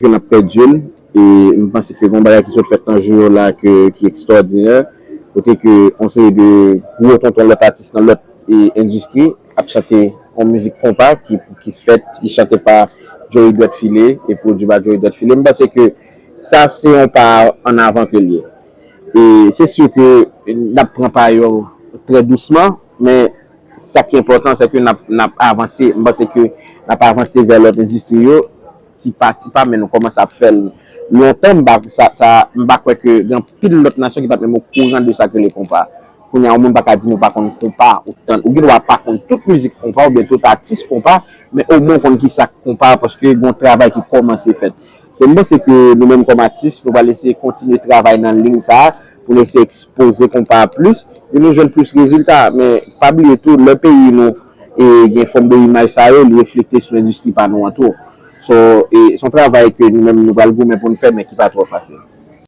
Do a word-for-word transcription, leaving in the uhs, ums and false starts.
ke n ap pèdi l. E m panse ke gen yon bagay ki sot fèt nan jou yo la ke, ki ekstwòdinè, kote ke yon seri de gwo tonton lòt atis nan lòt e, endistri ap chante yon mizik konpa ki, ki fèt, ki chante pa Joey Dwèt File e pwodui pa Joey Dwèt File. M panse ke sa se yon pa an avan ke l ye. E se si ke n ap pran pa yo trè dousman, men sa ki enpòtan, se ke n ap, n ap avanse. M panse ke n ap avanse vè lòt endistri yo, ti pa, ti pa, men nou kòmanse ap fè l. Lontan, m pa, sa, sa, m pa kwè ke gen anpil lòt nasyon ki pa t menm okouran de sa k rele konpa. Kounye a, yon moun pa ka di nou pa konn konpa, ou tann, ou gen dwa pa konn tout mizik konpa, oubyen tout atis konpa, men omwen w konn ki sa k konpa, paske gen yon travay ki kòmanse fèt. So, m panse ke nou menm kòm atis, nou pral eseye kontinye travay nan liy sa a, pou nou eseye ekspoze konpa a plis, e nou jwenn plis rezilta. Men, pa bliye tou, lè peyi nou e, gen fòm de imaj sa yo, li reflekte sou endistri pa nou an tou. So, e, se yon travay ke nou menm nou pral goumen pou n fè, men ki pa twò fasil.